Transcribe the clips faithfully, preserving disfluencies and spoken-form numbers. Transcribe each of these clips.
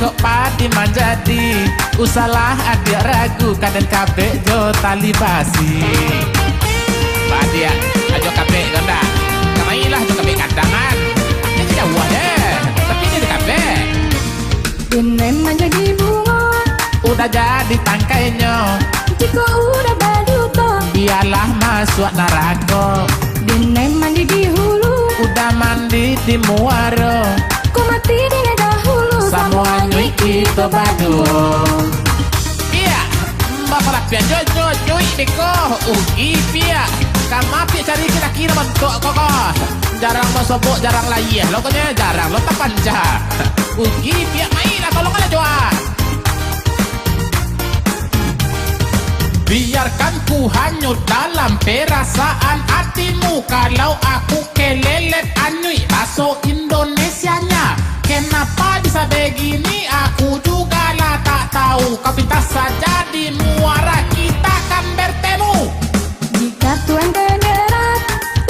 Kok padi manjadi, usahlah adiak ragu, kaden kabek jo tali basi. Padiak, ajo kabek gondang. Kamailah jo kabek kadangan. Ini jauah je, tapi ini kabek. Binen manjadi bungo. Udah jadi tangkainyo. Jiko udah baduto. Bialah masuak narako. Binen mandi di hulu. Udah mandi di muaro. Ko mati dek dahulu. Samo anyuik kito baduo. Iya, baparapian jo, jo, nyuik deko. Ugi piak. Kama piak cari laki-laki nan bantuak kokoh. Jarang basobok, jarang layie. Lo konyo jarang lo tapanca. Ugi piak mailah, tolonglah jua. Biarkan ku hanyut dalam perasaan hatimu. Kalau aku kelelet anyuik, baso Indonesianya. Kenapa bisa begini, aku jugalah tak tahu. Kau pintas saja di muara, kita kan bertemu. Jika Tuan kederat,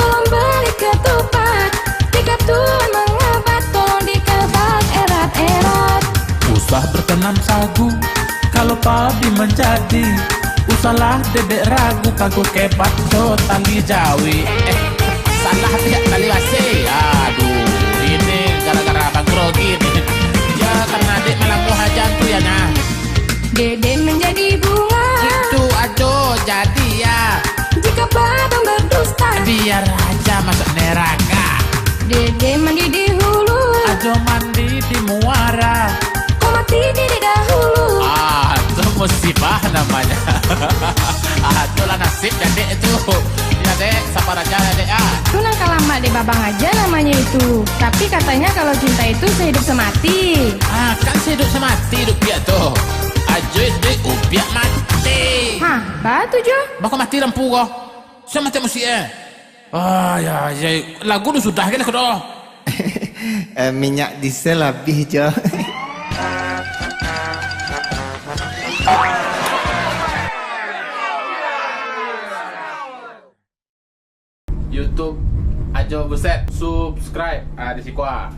tolong beri ketupat. Jika Tuan mengebat, tolong dikebat erat-erat. Usah bertanam sagu, kalau padi manjadi. Usahlah dek ragu, kangku kebat jo tali jawi. Eh, salah piak tali basi. Aduh, ini gara-gara Bang Grogi ni. Ya, karena dek malambuah aja tu ya, nah. Dede menjadi bunga. Itu ajo jadi ya. Jika babang berdusta. Biar aja masuk neraka. Dede mandi di hulu. Ajo mandi di muara. Ko mati dede dahulu. Ah, itu musibah namanya. Ah, itulah nasib jadek itu. Ya, Dek, sabar aja ya, Dek, ah. Itu nan kalamak dek babang aja namanya itu. Tapi katanya kalau cinta itu sehidup semati. Ah, kan sehidup semati hidup piak tu. Ajo dek upiak mati. Hah, batu jo. Bako mati lampu ko. Sia mati musik eh. Ah, ya, ya. Lagu tu sudah ke lagu tu? Eh, minyak diesel habis jo. YouTube Ajo Buset, subscribe. Ah, di siko ah.